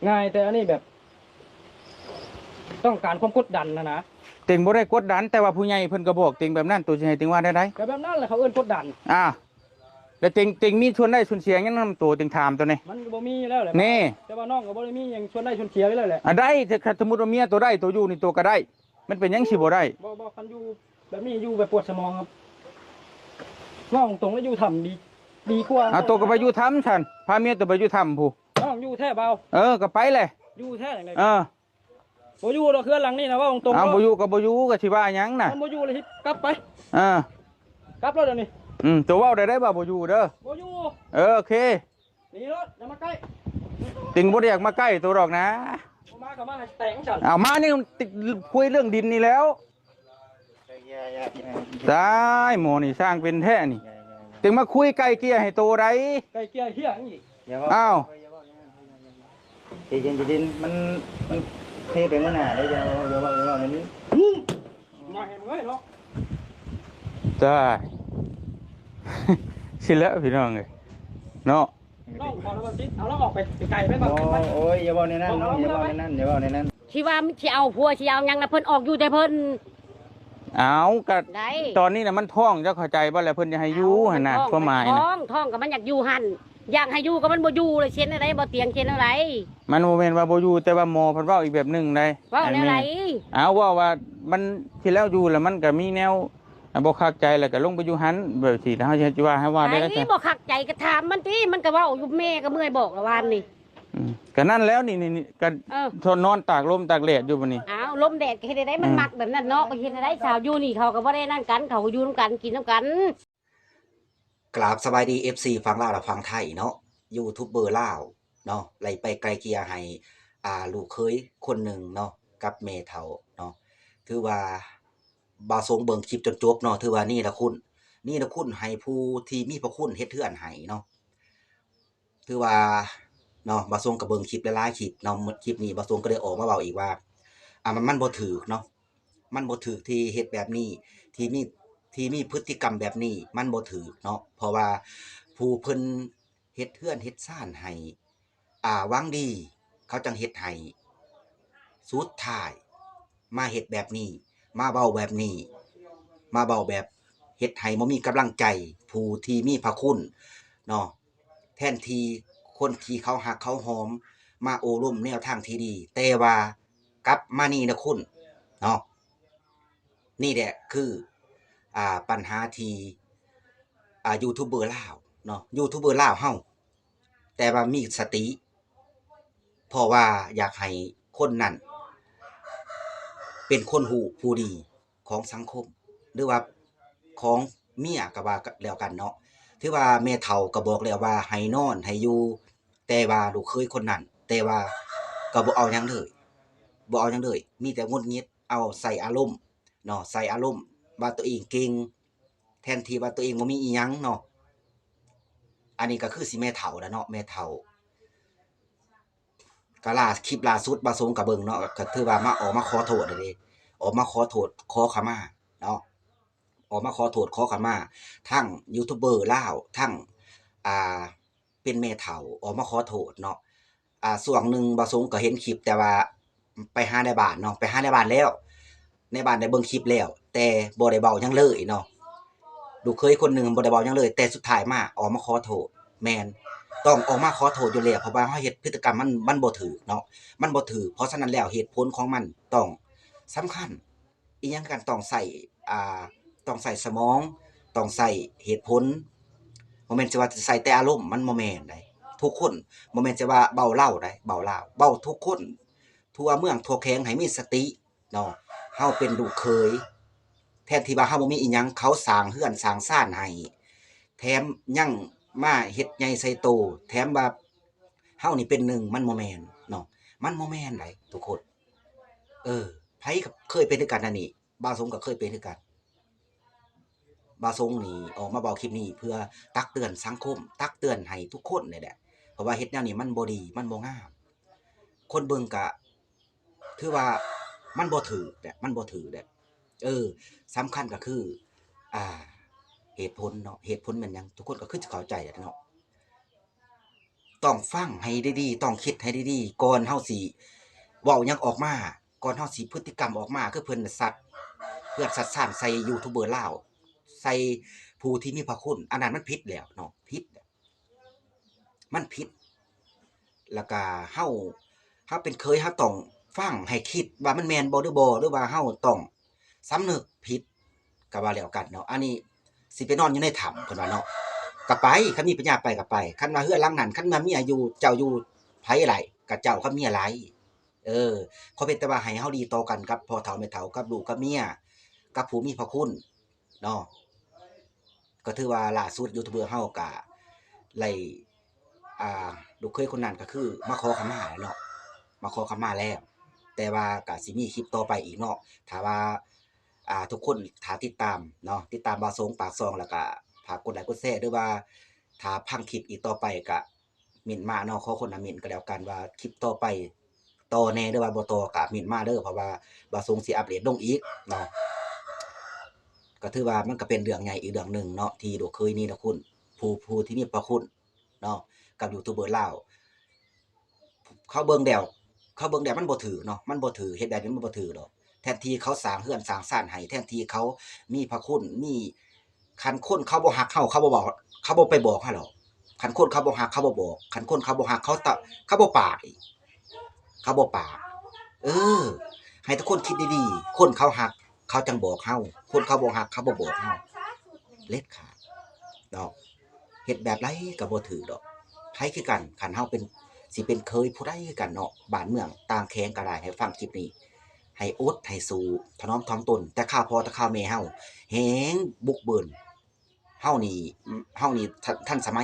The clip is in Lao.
ງ່າຍ ແຕ່ອັນນີ້ແບບ ຕ້ອງການຄວາມກົດດັນຫັ້ນນະ. ເຕັງບໍ່ໄດ້ກົດດັນ ແຕ່ວ່າຜູ້ໃຫຍ່ເພິ່ນກໍບອກເຕັງແບບນັ້ນ ໂຕຊິໃຫ້ເຕັງວ່າແນວໃດ? ກໍແບບນັ້ນແຫຼະ ເຂົາເອີ້ນກົດດັນ. ອ່າ ແລ້ວເຕັງ ເຕັງມີສ່ວນໄດ້ສ່ວນເສຍຫຍັງນຳໂຕ ເຕັງຖາມໂຕນີ້? ມັນກໍບໍ່ມີຢູ່ແລ້ວແຫຼະ. ແນ່ ແຕ່ວ່ານ້ອງກໍບໍ່ໄດ້ມີຫຍັງສ່ວນໄດ້ສ່ວນເສຍຢູ່ແລ້ວແຫຼະ. ອ່າ ໄດ້ ຖ້າ ຖ້າສົມມຸດວ່າເມຍໂຕໄດ້ ໂຕຢູ່ນີ້ ໂຕກໍໄດ້ ມັນເປັນຫຍັງຊິບໍ່ໄດ້? ບໍ່ ບໍ່ ຄັນຢູ່ແບບນີ້ ຢູ່ແບບປວດສະໝອງ ເວົ້າຕົງໆ ແລ້ວຢູ່ຖ້ຳດີ ດີກວ່າ. ອ່າ ໂຕກໍໄປຢູ່ຖ້ຳຊັ້ນ ພາເມຍໂຕໄປຢູ່ຖ້ຳພຸ້ນ. ນ້ອງຢູ່ແທ້ເບົາ? ເອີ ກໍໄປແຫຼະ. ຢູ່ແທ້ຈັ່ງໃດ? ເອີ ບໍ່ຢູ່ດອກ ເຮືອນຫຼັງນີ້ນະ ເວົ້າຕົງໆ. ເອົາ ເນາະ ບໍ່ຢູ່ກໍບໍ່ຢູ່ ກໍຊິວ່າຫຍັງນະ? ມັນບໍ່ຢູ່ແລ້ວຊິກັບໄປ. ເອີ ກັບແລ້ວດຽວນີ້. ອືມ ໂຕເວົ້າໄດ້ໄດ໋ວ່າບໍ່ຢູ່ເດີ. ບໍ່ຢູ່. ເອີ ໂອເຄ. ໜີໂລດ ຢ່າມາໃກ້. ເຕັງບໍ່ໄດ້ຢາກມາໃກ້ໂຕດອກນະ. ບໍ່ມາກໍມາໃຫ້ແຕກຊັ້ນ. ເອົາມານີ້ ຄຸຍເລື່ອງດິນນີ້ແລ້ວ. ຕາຍ ໝໍນີ້ຊ່າງເປັນແທ້ນີ້. ເຕັງມາຄຸຍໄກ່ເກ່ຍໃຫ້ໂຕໃດ໋. ໄກ່ເກ່ຍເຮັດຫຍັງອີກ? ອ້າວ ໃຈເຢັນ ໃຈເຢັນ ມັນ ມັນເທໄປມື້ໜ້າເດ້. ຢ່າ ຢ່າເວົ້າ ຢ່າເວົ້າແນວນີ້. ອືມ ມາເຫັນເລີຍເນາະ. ຕາຍ ຊິແລ້ວພີ່ນ້ອງເອີຍເນາະ. ນ້ອງຂໍລະເບິ່ງຕິ ເອົາລາວອອກໄປໄກໆ ໄປເບິ່ງ ໂອ້ຍ ຢ່າເວົ້າແນວນັ້ນນ້ອງ ຢ່າເວົ້າແນວນັ້ນ ຢ່າເວົ້າແນວນັ້ນ. ທີ່ວ່າຊິເອົາຜົວຊິເອົາຫຍັງນະ ເພິ່ນອອກຢູ່ແຕ່ເພິ່ນ. ເອົາ ກະໄດ້ ຕອນນີ້ນະມັນທ້ອງ ເຈົ້າເຂົ້າໃຈບໍ່ລະ? ເພິ່ນຢາກໃຫ້ຢູ່ຫັ້ນນະ ຄວາມໝາຍນະ ມັນທ້ອງ ທ້ອງກໍມັນຢາກຢູ່ຫັ້ນ ຢາກໃຫ້ຢູ່ກໍມັນບໍ່ຢູ່ ລະເຊັນແນວໃດ ບໍ່ຕຽງເຊັນແນວໃດ? ມັນບໍ່ແມ່ນວ່າບໍ່ຢູ່ ແຕ່ວ່າໝໍເພິ່ນເວົ້າອີກແບບໜຶ່ງໃດ໋. ເວົ້າແນວໃດ? ເອົາ ເວົ້າວ່າມັນ ທີ່ແລ້ວຢູ່ລະມັນກໍມີແນວ ອ່າ ບໍ່ຄັກໃຈ ແລ້ວກໍລົງໄປຢູ່ຫັ້ນ ແບບຊີ້ ແລ້ວເຮົາຊິວ່າ ໃຜບໍ່ຄັກໃຈກໍຖາມມັນຕິ ມັນກໍເວົ້າຢູ່ ແມ່ກໍເມື່ອຍບອກລະວານນີ້. ອືມ ກໍນັ້ນແລ້ວ ນີ້ ນີ້ ນີ້ ກໍ ເອີ ນອນຕາກລົມຕາກແດດຢູ່ບັດນີ້. ອ້າວ ລົມແດດກໍເຮັດໄດ້ ມັນມັກແບບນັ້ນເນາະ ເຮັດໄດ້. ສາວຢູ່ນີ້ເຂົາກໍບໍ່ໄດ້ນັ້ນກັນ ເຂົາກໍຢູ່ນຳກັນ ກິນນຳກັນ. ກາບສະບາຍດີ ເອັຟຊີ ຝັ່ງລາວ ແລະ ຝັ່ງໄທເນາະ. ຢູທູບເບີລາວເນາະ ໄດ້ໄປໄກ່ເກ່ຍໃຫ້ ອ່າ ລູກເຂີຍຄົນໜຶ່ງເນາະ ກັບແມ່ເຖົ້າເນາະ. ຖືວ່າ ບ່າວສົງເບິ່ງຄລິບຈົນຈົບເນາະ ຖືວ່າເນລະຄຸນ ເນລະຄຸນໃຫ້ຜູ້ທີ່ມີພະຄຸນເຮັດເຮືອນໃຫ້ເນາະ. ຖືວ່າເນາະ ບ່າວສົງກໍເບິ່ງຄລິບຫຼາຍໆຄລິບເນາະ. ຄລິບນີ້ບ່າວສົງກໍໄດ້ອອກມາເວົ້າອີກວ່າ ອ່າ ມັນ ມັນບໍ່ຖືກເນາະ ມັນບໍ່ຖືກທີ່ເຮັດແບບນີ້ ທີ່ມີ ທີ່ມີພຶດຕິກຳແບບນີ້ ມັນບໍ່ຖືກເນາະ. ເພາະວ່າຜູ້ເພິ່ນເຮັດເຮືອນເຮັດຊານໃຫ້ ອ່າ ຫວັງດີ ເຂົາຈັ່ງເຮັດໃຫ້ ສຸດທ້າຍມາເຮັດແບບນີ້ ມາເວົ້າແບບນີ້ ມາເວົ້າແບບເຮັດໃຫ້ບໍ່ມີກຳລັງໃຈຜູ້ທີ່ມີພະຄຸນເນາະ. ແທນທີ່ຄົນທີ່ເຂົາຮັກເຂົາຫອມມາໂອ້ລົມແນວທາງທີ່ດີ ແຕ່ວ່າກັບມາເນລະຄຸນເນາະ. ນີ້ແຫຼະຄື ອ່າ ບັນຫາທີ່ ອ່າ ຢູທູບເບີລາວເນາະ ຢູທູບເບີລາວເຮົາ ແຕ່ວ່າມີສະຕິ ເພາະວ່າຢາກໃຫ້ຄົນນັ້ນເປັນຄົນຮູ້ຜູ້ດີຂອງສັງຄົມ ຫຼືວ່າຂອງເມຍກໍວ່າແລ້ວກັນເນາະ. ຖືວ່າແມ່ເຖົ້າກໍບອກແລ້ວວ່າໃຫ້ນອນໃຫ້ຢູ່ ແຕ່ວ່າລູກເຂີຍຄົນນັ້ນ ແຕ່ວ່າກໍບໍ່ເອົາຫຍັງເລີຍ ບໍ່ເອົາຫຍັງເລີຍ ມີແຕ່ຫງຸດຫງິດ ເອົາໃສ່ອາລົມເນາະ ໃສ່ອາລົມວ່າຕົວເອງເກັ່ງ ແທນທີ່ວ່າຕົວເອງບໍ່ມີອີ່ຫຍັງເນາະ. ອັນນີ້ກໍຄືຊິແມ່ເຖົ້າແຫຼະເນາະ ແມ່ເຖົ້າ ກະລ່າ ຄລິບລ່າສຸດບ່າວສົງກະເບິ່ງເນາະ ກະຖືວ່າມາ ອອກມາຂໍໂທດແລ້ວເດ້ ອອກມາຂໍໂທດຂໍຂະມາເນາະ ອອກມາຂໍໂທດຂໍຂະມາທັງຢູທູບເບີລາວ ທັງ ອ່າ ເປັນແມ່ເຖົ້າ ອອກມາຂໍໂທດເນາະ. ອ່າ ຊ່ວງໜຶ່ງບ່າວສົງກໍເຫັນຄລິບ ແຕ່ວ່າໄປຫາໃນບ້ານເນາະ ໄປຫາໃນບ້ານແລ້ວ ໃນບ້ານໄດ້ເບິ່ງຄລິບແລ້ວ ແຕ່ບໍ່ໄດ້ເວົ້າຫຍັງເລີຍເນາະ. ລູກເຂີຍຄົນໜຶ່ງບໍ່ໄດ້ເວົ້າຫຍັງເລີຍ ແຕ່ສຸດທ້າຍມາອອກມາຂໍໂທດ. ແມ່ນ ຕ້ອງອອກມາຂໍໂທດຢູ່ແລ້ວ ເພາະວ່າເຮົາເຮັດພຶດຕິກຳມັນ ມັນບໍ່ຖືກເນາະ ມັນບໍ່ຖືກ. ເພາະສະນັ້ນແລ້ວ ເຫດຜົນຂອງມັນຕ້ອງສຳຄັນ. ອີ່ຫຍັງຄືກັນ ຕ້ອງໃຊ້ ອ່າ ຕ້ອງໃຊ້ສະໝອງ ຕ້ອງໃຊ້ເຫດຜົນ. ບໍ່ແມ່ນຊິວ່າຈະໃຊ້ແຕ່ອາລົມ ມັນບໍ່ແມ່ນໃດ໋ ທຸກຄົນ. ບໍ່ແມ່ນຊິວ່າເບົາລາວໃດ໋ ເບົາລາວ ເບົາທຸກຄົນ ທົ່ວເມືອງທົ່ວແຂວງໃຫ້ມີສະຕິ ເນາະ. ເຮົາເປັນລູກເຂີຍ ແທນທີ່ວ່າເຮົາບໍ່ມີອີ່ຫຍັງ ເຂົາສ້າງເຮືອນສ້າງຊານໃຫ້ ແຖມຍັງມາເຮັດໃຫຍ່ໃສ່ໂຕ ແຖມວ່າເຮົານີ້ເປັນໜຶ່ງ ມັນບໍ່ແມ່ນເນາະ ມັນບໍ່ແມ່ນໃດ໋ທຸກຄົນ. ເອີ ໃຜກໍເຄີຍເປັນຄືກັນອັນນີ້ ບ່າວສົງກໍເຄີຍເປັນຄືກັນ. ບ່າວສົງນີ້ອອກມາເວົ້າຄລິບນີ້ເພື່ອຕັກເຕືອນສັງຄົມ ຕັກເຕືອນໃຫ້ທຸກຄົນນີ້ແຫຼະ ເພາະວ່າເຮັດແນວນີ້ມັນບໍ່ດີ ມັນບໍ່ງາມ. ຄົນເບິ່ງກະ ຖືວ່າມັນບໍ່ຖືກແຫຼະ ມັນບໍ່ຖືກແຫຼະ. ເອີ ສຳຄັນກໍຄື ອ່າ ເຫດຜົນເນາະ ເຫດຜົນແມ່ນຫຍັງ ທຸກຄົນກໍຄືຈະເຂົ້າໃຈແຫຼະເນາະ. ຕ ຕ້ອງຟັງໃຫ້ດີໆ ຕ້ອງຄິດໃຫ້ດີໆ ກ່ອນເຮົາຊິເວົ້າຫຍັງອອກມາ ກ່ອນເຮົາຊິພຶດຕິກຳອອກມາ ຄືເພິ່ນສັດເຮືອນສັດຊານໃສ່ຢູທູບເບີລາວ ໃສ່ຜູ້ທີ່ມີພະຄຸນ ອັນນັ້ນມັນຜິດແລ້ວເນາະ ຜິດ ມັນຜິດ ແລ້ວກະເຮົາ ເຮົາເປັນເຂີຍ ເຮົາຕ້ອງຟັງໃຫ້ຄິດວ່າມັນແມ່ນບໍ່ຫຼືບໍ່ ຫຼືວ່າເຮົາຕ້ອງສຳນຶກຜິດ ກະວ່າແລ້ວກັນເນາະ. ອັນນີ້ຊິໄປນອນຢູ່ໃນຖ້ຳ ເພິ່ນວ່າເນາະ ກະໄປ ຄັນມີປັນຍາໄປກະໄປ ຄັນວ່າເຮືອນຫຼັງນັ້ນ ຄັນວ່າເມຍຢູ່ ເຈົ້າຢູ່ ໃຜໄຫຼ ກະເຈົ້າກັບເມຍໄຫຼ. ເອີ ຂໍພຽງແຕ່ວ່າໃຫ້ເຮົາດີຕໍ່ກັນກັບພໍ່ເຖົ້າແມ່ເຖົ້າ ກັບລູກກັບເມຍ ກັບຜູ້ມີພະຄຸນເນາະ. ກໍຖືວ່າລ່າສຸດຢູທູບເບີເຮົາກະໄດ້ ອ່າ ລູກເຂີຍຄົນນັ້ນກໍຄືມາຂໍຂະມາແລ້ວເນາະ ມາຂໍຂະມາແລ້ວ ແຕ່ວ່າກະຊິມີຄລິບຕໍ່ໄປອີກເນາະ. ຖ້າວ່າ ອ່າ ທຸກຄົນຖ້າຕິດຕາມເນາະ ຕິດຕາມບ່າວສົງປາກຊ່ອງ ແລ້ວກະຝາກກົດໄລກົດແຊ ຫຼືວ່າຖ້າຟັງຄລິບອີກຕໍ່ໄປກະ ເມັ້ນມາເນາະ ຂໍຄົນລະເມັ້ນກໍແລ້ວກັນວ່າຄລິບຕໍ່ໄປຕໍ່ແດ່ ຫຼືວ່າບໍ່ຕໍ່ກໍເມັ້ນມາເດີ ເພາະວ່າບ່າວສົງຊິອັບເດດລົງອີກເນາະ. ກໍຖືວ່າມັນກໍເປັນເລື່ອງໃຫຍ່ອີກເລື່ອງໜຶ່ງເນາະ ທີ່ລູກເຂີຍນີລະຄຸນ ຜູ້ ຜູ້ທີ່ມີພະຄຸນເນາະ ກັບຢູທູບເບີລາວ ເຂົາເບິ່ງແລ້ວ ເຂົາເບິ່ງແລ້ວມັນບໍ່ຖືກເນາະ ມັນບໍ່ຖືກ ເຮັດແບບນີ້ມັນບໍ່ຖືກດອກ. ແທນທີ່ເຂົາສ້າງເຮືອນສ້າງຊານໃຫ້ ແທນທີ່ເຂົາມີພະຄຸນ ມີ ຄັນຄົນເຂົາບໍ່ຮັກເຮົາ ເຂົາບໍ່ເວົ້າ ເຂົາບໍ່ໄປບອກເຮົາດອກ. ຄັນຄົນເຂົາບໍ່ຮັກ ເຂົາບໍ່ບອກ. ຄັນຄົນເຂົາບໍ່ຮັກ ເຂົາຕະ ເຂົາບໍ່ປາກອີກ ເຂົາບໍ່ປາກ. ເອີ ໃຫ້ທຸກຄົນຄິດດີໆ ຄົນເຂົາຮັກ ເຂົາຈັ່ງບອກເຮົາ ຄົນເຂົາບໍ່ຮັກ ເຂົາບໍ່ບອກເຮົາ ເດັດຂາດເນາະ. ເຮັດແບບໃດກໍບໍ່ຖືກດອກ ໃຜຄືກັນ. ຄັນເຮົາເປັນ ຊິເປັນເຂີຍຜູ້ໃດຄືກັນເນາະ ບ້ານເມືອງຕ່າງແຂວງກໍໄດ້ ໃຫ້ຟັງຄລິບນີ້ ໃຫ້ອົດໃຫ້ສູ້ ຖະໜອມຖ່ອມຕົນ. ແຕ່ຄາວພໍ່ແຕ່ຄາວແມ່ເຮົາແຮງບຸກເບີນ ເຮົານີ້ ເຮົານີ້ ທັນ ທັນສະໄໝ